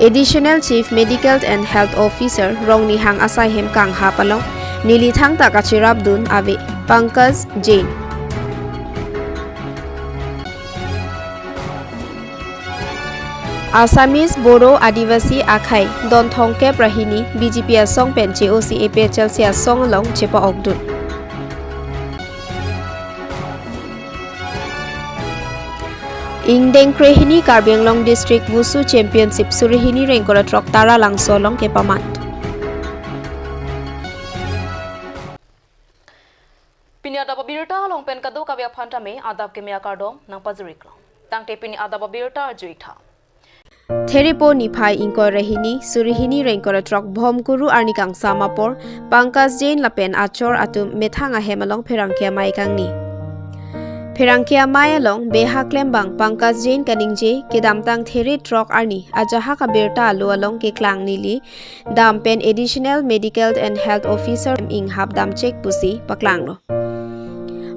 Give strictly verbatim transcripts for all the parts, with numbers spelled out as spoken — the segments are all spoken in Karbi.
Additional Chief Medical and Health Officer Rongnihang asai hem kanghap along neli thangta kachirapdun ave Pankaj Jain. Assamese, Bodo, Adivasi akhei don thomkep ra hini B J P asong pen J O C A P H L C asong along chepa-okdun. Ingdeng krehini Karbi Anglong District Wushu Championship suri hini ra ingkoi ra throk Taralangso along kepaman. Pini adap abirta along pen kadokave aphan tame adap keme akardom nangpajiriklo. Tangte pini adap abirta arjuitha. Therepo niphai ingkoi ra hini, suri hini ra ingkoi ra throk Bhomkuru arni kangsam apor Pankaj Jain lapen achor atum methang ahem along pherangke amei kangni. Pherangke amei along beha klembang Pankaj Jain kaningje kedamtang there throk arni ajahak abirta alo along keklang neli dam pen Additional Medical and Health Officer inghap damchek pusi paklanglo.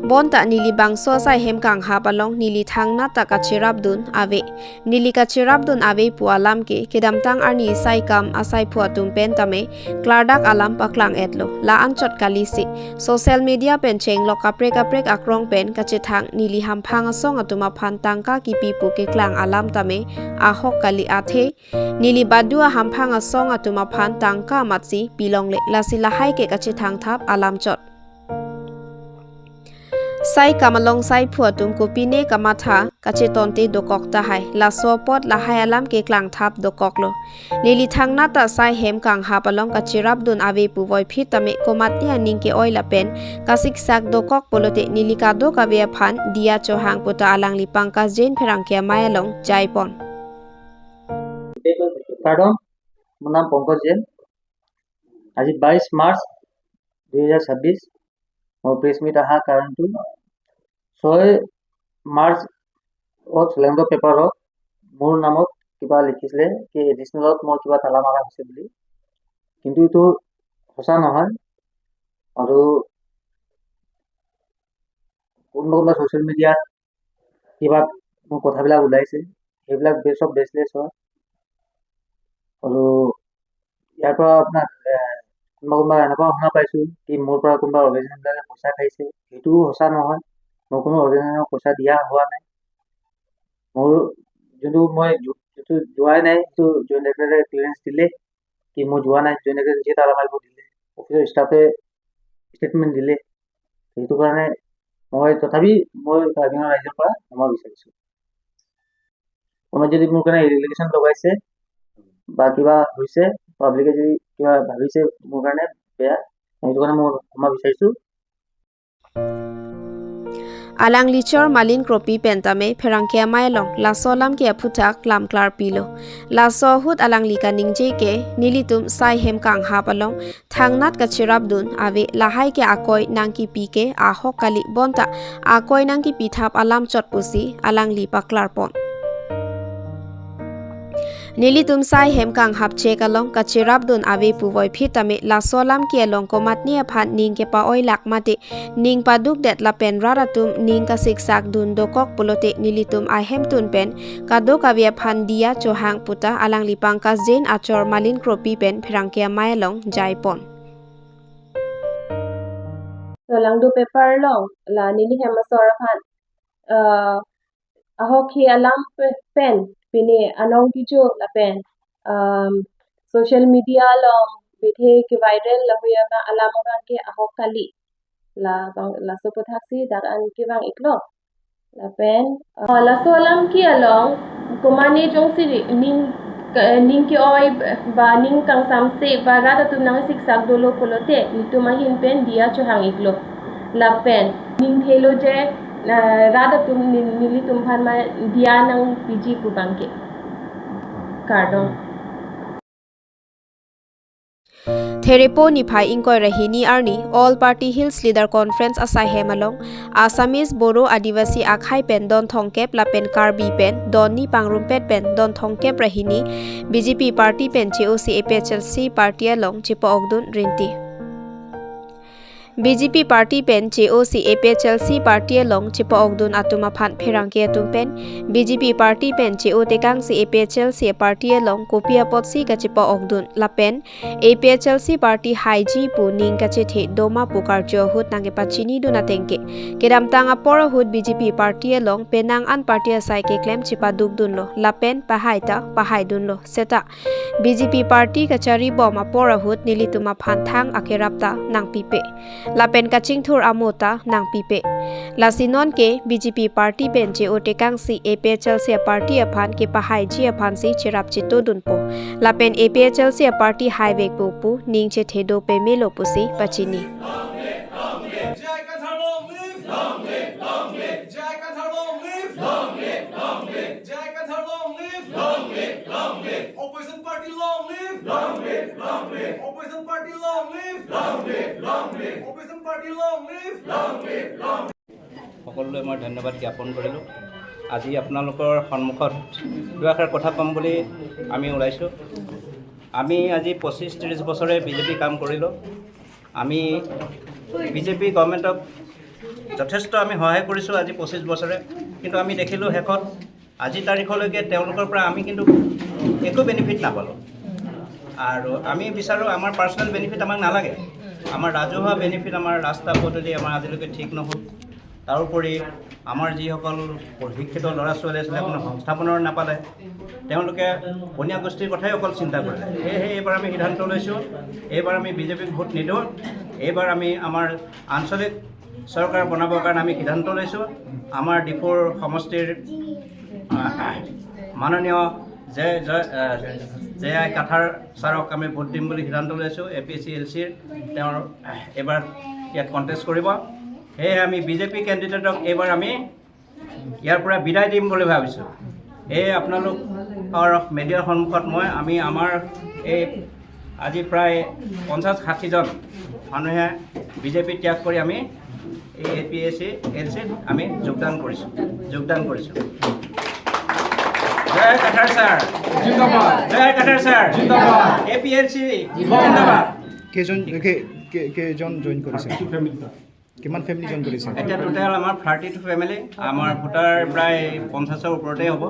Bonta neli bangso asai hem kanghap along neli thangnat ta kachirapdun ave. Neli kachirapdun ave pu alam ke kedamtang arni saikam asaiphu atum pen tame klardak alam paklang-etlo. La-anchot kalisi, social media pen chenglok kaprek kaprek akrong pen kachethang neli hamphang asong atum aphan tangka kipi pu keklang alam tame ahok kali, athe neli badu ahamphang asong atum aphan tangka amatsi pilongle, lasi lahai ke kachethang thap alam chot. Saikam along saiphu atum kopine kamatha kachetonte dokok tahai, laso apot lahai alam keklang thap dokoklo. Neli thangnat ta asai hem kanghap along kachirapdun ave pu voiphit tame komatne aning ke-oi lapen kasiksak dokok pulote neli kadokave aphan diya chohang puta alangli Pankaj Jain pherangke amei along jaipon. Kardom, মোৰ নাম পংকজ জেইন। আজি বাইছ মাৰ্চ দুহেজাৰ ছাব্বিছ। মোৰ press meet অহা কাৰণটো, ছয় মাৰ্চত চলেংডো পেপাৰত মোৰ নামত কিবা লিখিছিলে কি এডিচনেলত মই কিবা তালা মাৰা হৈছে বুলি, কিন্তু এইটো সঁচা নহয়। আৰু কোনোবা কোনোবা ছ'চিয়েল মিডিয়াত কিবা মোৰ কথাবিলাক ওলাইছে, সেইবিলাক বে-, চব বেচলেছ হয়। আৰু ইয়াৰ পৰা আপোনাৰ, এ, কোনোবা কোনোবা এনেকুৱা শুনা পাইছোঁ কি মোৰ পৰা কোনোবা অৰ্গেনাইজেশ্যনবিলাকে পইচা খাইছে, সেইটোও সঁচা নহয়। মই কোনো অৰ্গেনাইজেশ্যনক পইচা দিয়া হোৱা নাই। মোৰ যোনটো মই যো-, যিটো যোৱাই নাই, সেইটো জইণ্ট ডাইৰেক্টৰে ক্লিয়াৰেঞ্চ দিলে কি মই যোৱা নাই, জইণ্ট ডাইৰেক্টৰে নিজে তালা মাৰিব দিলে, অফিচৰ ষ্টাফে ষ্টেটমেণ্ট দিলে। সেইটো কাৰণে মই তথাপি মই কাৰ্বি আংলং ৰাইজৰ পৰা ক্ষমা বিচাৰিছোঁ। কোনোবাই যদি মোৰ কাৰণে এলিগেশ্যন লগাইছে বা কিবা হৈছে, পাব্লিকে যদি কিবা ভাবিছে মোৰ কাৰণে বেয়া, সেইটো কাৰণে মই ক্ষমা বিচাৰিছোঁ। Alangli chor Malin Kropi pen tame pherangke amei along laso alam ke aphuthak lam klarpilo. Laso ahut alangli kaningje ke nelitum asai hem kanghap along thangnat kachirapdun ave, lahai ke akoi nangkipi ke ahok kali, bonta akoi nangkipi thap alam chot pusi alangli paklarpon. Nelitum asai hem kanghap chek along kachirapdun ave pu voiphit tame laso alam ke along komatne aphan ning kepa-oilak mate ning padukdet lapen rat atum ning kasiksakdun dokok pulote nelitum ahemtun pen kadokave aphan diya chohang puta alangli Pankaj Jain achor Malin Kropi pen pherangke amei along jaipon. Cholangdo paper along la neli hem asor aphan, ah, ahokhi alam pe-, pen pine anong kijo lapen, um, social media along bithe ke viral lahuya ba alam abang ke ahok kali. La bang, laso aputhaksi dak an kevang iklo. Lapen, ah, laso alam ke along komane jongsi ri-, ning, ka-, ning ke-oi ba ning kangsamse ba rat atum nangsiksak dolo pulote netum ahin pen diya chohang iklo. Lapen ning thelo je, ah, rat atum ni-, nelitum aphan ma diya nangpiji pu abang ke. Kardom. Therepo niphai ingkoi ra hini arni All Party Hills Leader Conference asai hem along Assamese, Bodo, Adivasi akhei pen don thomkep lapen Karbi pen don ni pangrumpet pen don thomkep ra hini B J P party pen J O C A P H L C party along chepa-okdun rinti. B J P party pen che-o si A P H L C party along chepa-okdun atum aphan pherangke atum pen B J P party pen che-o tekangsi A P H L C party along kopi apotsi kachepa-okdun lapen A P H L C party haiji pu ning kachethe doma pu karju ahut nangkepachinidun atengke, kedamtang apor ahut B J P party along penang an party asai keklem chepadukdunlo lapen pahai ta pahaidunlo seta B J P party kacharibom apor ahut nelitum aphan thang akerap ta nangpipe lapen kachingthur amo ta nangpipe. Lasi nonke B J P party pen che-o tekangsi A P H L C party aphan kepahaiji aphansi cherap chetodunpo lapen A P H L C party haivekpo pu ning chethedo pemelo pusi pachini. J I Kathar long live! Long live, long live! J I Kathar long live! Long live, long live! J I Kathar long live! Long live, long live! Opposition party long live! Long live, long live! Opposition party long live! Long live, long live! Opposition party long live! Long live, long live! সকলোলৈ মই ধন্যবাদ জ্ঞাপন কৰিলোঁ। আজি আপোনালোকৰ সন্মুখত দুআষাৰ কথা ক'ম বুলি আমি ওলাইছোঁ। আমি আজি পঁচিছ ত্ৰিছ বছৰে বিজেপি কাম কৰিলোঁ। আমি বিজেপি গভৰ্ণমেণ্টক যথেষ্ট আমি সহায় কৰিছোঁ আজি পঁচিছ বছৰে, কিন্তু আমি দেখিলোঁ শেষত আজি তাৰিখলৈকে তেওঁলোকৰ পৰা আমি কিন্তু একো বেনিফিট নাপালোঁ। আৰু আমি বিচাৰোঁ আমাৰ পাৰ্চনেল বেনিফিট আমাক নালাগে, আমাৰ ৰাজহুৱা বেনিফিট, আমাৰ ৰাস্তা পদূলি আমাৰ আজিলৈকে ঠিক নহ'ল। তাৰোপৰি আমাৰ যিসকল শিক্ষিত ল'ৰা ছোৱালী আছিলে কোনো সংস্থাপনৰ নাপালে, তেওঁলোকে বনিয়া গোষ্ঠীৰ কথাই অকল চিন্তা কৰিলে। সেয়েহে এইবাৰ আমি সিদ্ধান্ত লৈছোঁ, এইবাৰ আমি বিজেপিক ভোট নিদিওঁ। এইবাৰ আমি আমাৰ আঞ্চলিক চৰকাৰ বনাবৰ কাৰণে আমি সিদ্ধান্ত লৈছোঁ। আমাৰ ডিফুৰ সমষ্টিৰ আহ, মাননীয় জে জে আহ, জে আই কাথাৰ ছাৰক আমি ভোট দিম বুলি সিদ্ধান্ত লৈছোঁ। এ পি এছ চি এল চিৰ তেওঁৰ এইবাৰ ইয়াত কণ্টেষ্ট কৰিব। সেয়ে আমি বিজেপি কেণ্ডিডেটক এইবাৰ আমি ইয়াৰ পৰা বিদায় দিম বুলি ভাবিছোঁ। এই আপোনালোকৰ মিডিয়াৰ সন্মুখত মই আমি আমাৰ এই আজি প্ৰায় পঞ্চাছ ষাঠিজন মানুহে বিজেপি ত্যাগ কৰি আমি এই এ পি এছ চি এল চিত আমি যোগদান কৰিছোঁ, যোগদান কৰিছোঁ। জয় কাথাৰ ছাৰ, জিন্দাবাদ। জয় কাথাৰ ছাৰ, জিন্দাবাদ। এ পি এল চি জিন্দাবাদ। কেইজন কে- কে- কেইজন জইন কৰিছে? কিমান ফেমিলি জইন কৰিছে? এতিয়া টোটেল আমাৰ থাৰ্টি টু ফেমিলি, আমাৰ ভোটাৰ প্ৰায় পঞ্চাছৰ ওপৰতে হ'ব।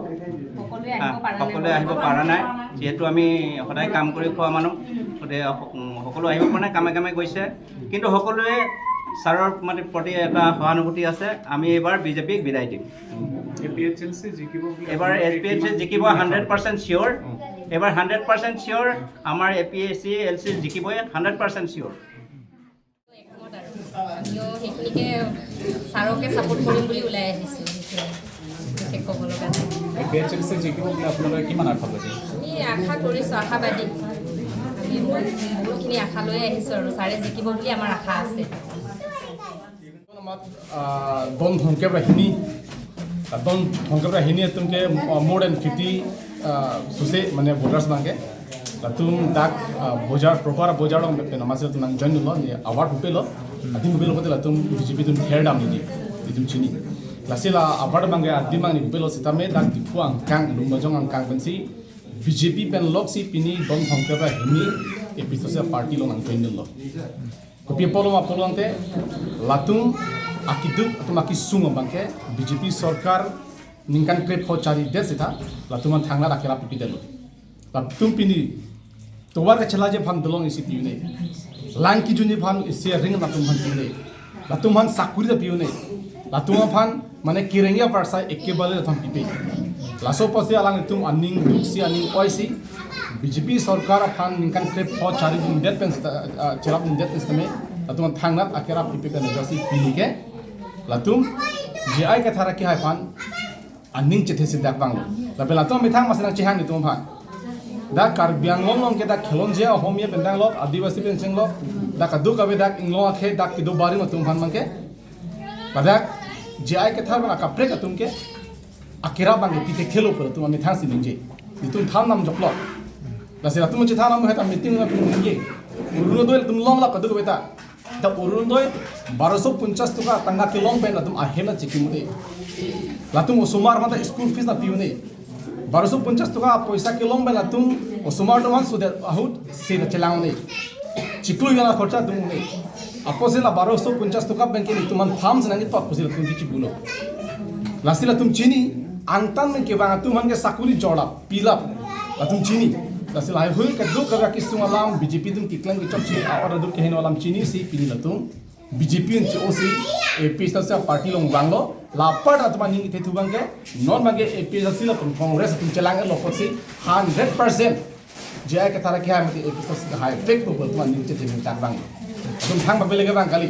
সকলোৱে আহিব হা, পৰা নাই। সকলোৱে আহিব পৰা নাই, যিহেতু আমি সদায় কাম কৰি খোৱা মানুহ, গতিকে স- উম, সকলো আহিব পৰা নাই, কামে কামে গৈছে। কিন্তু সকলোৱে ছাৰৰ মানে প্ৰতি এটা সহানুভূতি আছে। আমি এইবাৰ বিজেপিক বিদায় দিম। এ পি এইচ এল চি জিকিব বুলি এইবাৰ এ পি এইচ চি জিকিব হাণ্ড্ৰেড পাৰ্চেণ্ট চিয়'ৰ। এইবাৰ হাণ্ড্ৰেড পাৰ্চেণ্ট চিয়'ৰ আমাৰ এ পি এইচ চি এল চি জিকিবই, হাণ্ড্ৰেড পাৰ্চেণ্ট চিয়'ৰ। একমত আৰু আমিও সেইখিনিকে ছাৰকে ছাপোৰ্ট কৰিম বুলি ওলাই আহিছোঁ। সেইখিনিয়ে বিশেষ ক'ব লগা নাই। এ পি এইচ এল চি জিকিব বুলি আপোনালোকে কিমান আশা কৰিছে? আমি আশা কৰিছোঁ, আশাবাদী। আমি বহুত- বহুতখিনি আশা লৈ আহিছোঁ আৰু ছাৰে জিকিব বুলি আমাৰ আশা আছে। Don, ah, don thomkep ra hini, ah, don thomkep ra hini atum ke, ah, more than fifty, ah, suse mane voters abang ke. Latum dak, ah, bojar, proper bojar along pen amatsi latum nang join lo, ne award pupelo. Adim pupelo pulote latum B J P atum her dam neli, itum chini. Lasi la award abang ke adim abang ne pupelo sitame dak Diphu angkang, Lumbajong angkang pensi B J P pen loksi pini don thomkep ra hini A P H L C party along nang join lo. Kopi apotlo ma apotlo ante latum akeduk, latum akesung abang ke B J P sorkar ningkan krepho charidet seta latum aphan thangnat akerap pipedetlo. Latum pini tovar kachelangji aphan dolong isi pi-un-e. Lang kejunji aphan isi aring latum aphan pi-un-e. Latum aphan sakuri ta pi-un-e. Latum aphan mane kerengji apar sai ekebale latum pipe. Laso apotsi alanglitum aning duksi aning oisi B J P sorkar aphan ningkan krepho charidundet pen seta, ah, cherapdundet pen sitame latum aphan thangnat akerap pipe pen jasi pini ke latum J I Kathar akehai aphan aning chethe si dak vanglo. Lapen latum amethang amatsi nang chehang nelitum aphan. Dak Karbi Anglong along ke dak khelonji ahomya pen dang lo, Adivasi pen cheng lo, dak kadokave dak inglong akhei dak kedo barim atum aphan abang ke. Ladak J I Kathar abang akaprek atum ke akerap abang ke pithekthelo pu latum amethang si ningje. Nelitum than nam joklo. Lasi latum chethan nam het meeting abang ningje. Orunodoi latum longlap kadokave ta. Dak Orunodoi baroso ponchas toka tangka kelong pen latum ahem ta chikimut-e. Latum osomar aphan ta school fees ta pi-un-e. Baroso ponchas toka poisa kelong pen latum osomar atum aphan sudet ahut se ta chelang-un-e. Chiklo hala khorcha dun-un-e. Apotsi la baroso ponchas toka abangke netum aphan farm si nangketot pusi latum kichi pulo. Lasi latum chini, angtan abangke bang atum aphan ke sakuri jorlap, pilap, latum chini. Lasi lahai hui kadokave kesung alam B J P atum keklem kechokche a-order adur keheno alam chinisi pini latum B J P an che-osi A P H L C party along vanglo, la apar atum aning kethe thu abangke, non abangke A P H L C lapen Congress atum chelang-etlo apotsi hundred percent J I Kathar kehai mati A P H L C kehai vek po pu atum aning chethe ningtak vanglo. Atum thang pape leke vang kali.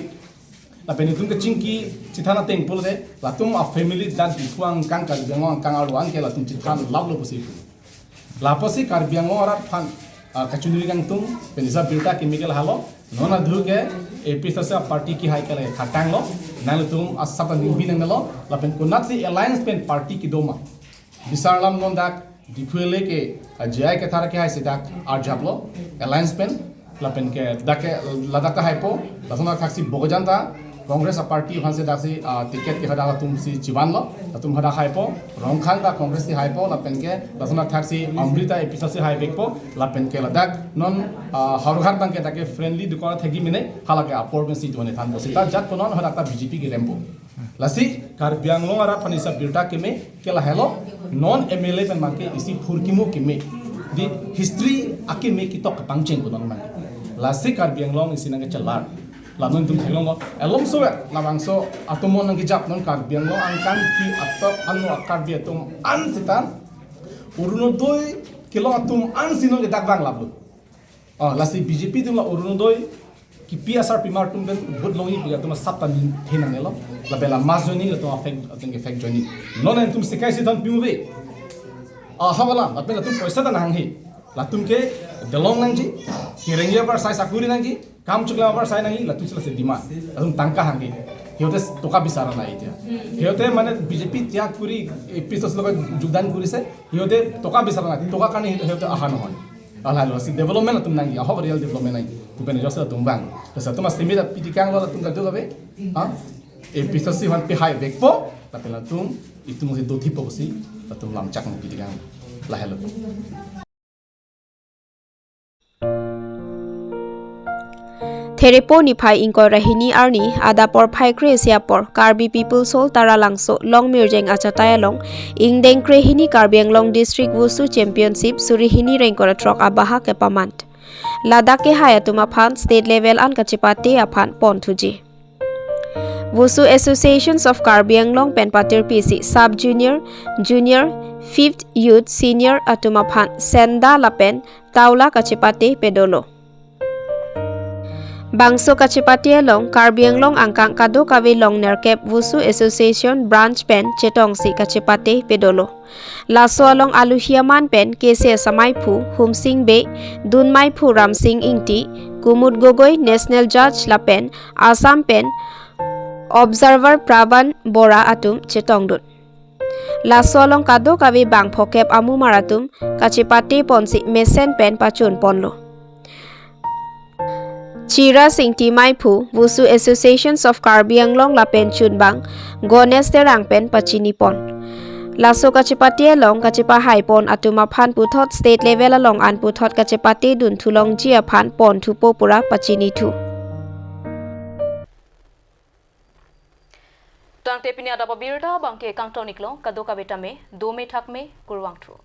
Lapen itum kachingki chethan ateng pulote, latum a-family dak Diphu angkang Karbi Anglong angkang arlo an ke latum chethan laplo pusi pu. Lapusi Karbi Anglong arat aphan, ah, kachiningri kangtung, pen isi abirta keme ke lahelo, non adhu ke A P H L C party kehai ke lake khatanglo, nanglitum asap aning binanglo, lapen konatsi alliance pen party kedo ma. Bisar alam non dak Diphu L A ke, ah, J I Kathar kehai si dak arjaplo, alliance pen, lapen ke dak ke ladak kehaipo, lason athaksi Bokajan ta, Congress a-party aphan si daksi, ah, ticket ke hadak atum si chivanlo, atum hadak haipo, Rongkhang ta Congress si haipo, lapen ke, lason athaksi Amri ta A P H L C si haivekpo, lapen ke ladak non, ah, Howraghat abangke dak ke friendly dukor thegi mene, halake apor pen si tuan thanpo seta jat ko non hadak ta B J P kerempo. Lasi Karbi Anglong arat aphan isi abirta keme ke lahelo, non M L A pen abangke isi phurkimo keme. Di history akeme ketok kepangcheng ko non abangke. Lasi Karbi Anglong isi nangkechelar. La non itum theklonglo. Elom so ya, labangso atum mon nangkejap non Karbi Anglong angkang pi atok ano a-Karbi atum an seta Orunodoi kelong atum an si non ke dak vanglaplo. Oh, lasi B J P atum la Orunodoi kipi asar pimar atum pen vote longji pu atum asap ta ningthe nangnelo. Lapen la mass joining latum a-fake, atum ke fake joining. Non itum sekai si thon pimuve. Ah, hawala, lapen latum poisa ta nanghanghe. Latum ke dolong nangji, kerengji apar sai sakuri nangji, kam chiklo apar sai nangji, latum si lasi demand. Latum tangka hanghe. Hiyote toka bisara nai tia. Hiyote mane B J P tyag kuri, A P H L C logot jogdan kurise, hiyote toka bisara nai, toka karne hiyote aha nohoi. Alahai lo si development latum nangji, ahok real development nangji. Tu pen jose latum vang. Lasi latum asemi ta pitikanglo latum kadokave. Ha? A P H L C aphan pi haivekpo, lapen latum itum si dothipo si, latum lamchak nangpitikang. Lahelo. Therepo niphai ingkoi ra hini arni, adap porphai kre-isi apor, Karbi People's Hall Taralangso, Longmirjeng achatai along, ingdeng kre-hini Karbi Anglong District Wushu Championship suri hini ra ingkoi ra throk abahak kepaman. Ladak kehai atum aphan state level an kachepate aphan pon thuji. Wushu Associations of Karbi Anglong pen patirpi si sub junior, junior, fifth youth, senior atum aphan senda lapen taula kachepate pedolo. Bangso kachepate along Karbi Anglong angkang kadokave long nerkep Wushu Association branch pen chetongsi kachepate pedolo. Laso along aluhi aman pen K C S amaiphu Humsing Bey, dunmaiphu Ramsing Ingti, Kumud Gogoi, National Judge lapen Assam pen Observer Praban Bora atum chetongdun. Laso along kadokave bang phokep amumar atum kachepate ponsi mesen pen pachun ponlo. Chira Singti maiphu, Wushu Associations of Karbi Anglong lapen chunbang Ganesh Terang pen pachini pon. Laso kachepate along kachepahai pon atum aphan puthot state level along an puthot kachepate dun thulongji aphan pon thupo pura pachini thu. Tangte pini adap abirta abangke kangton-iklo, kadokave tame dome thakme, kurvangthu.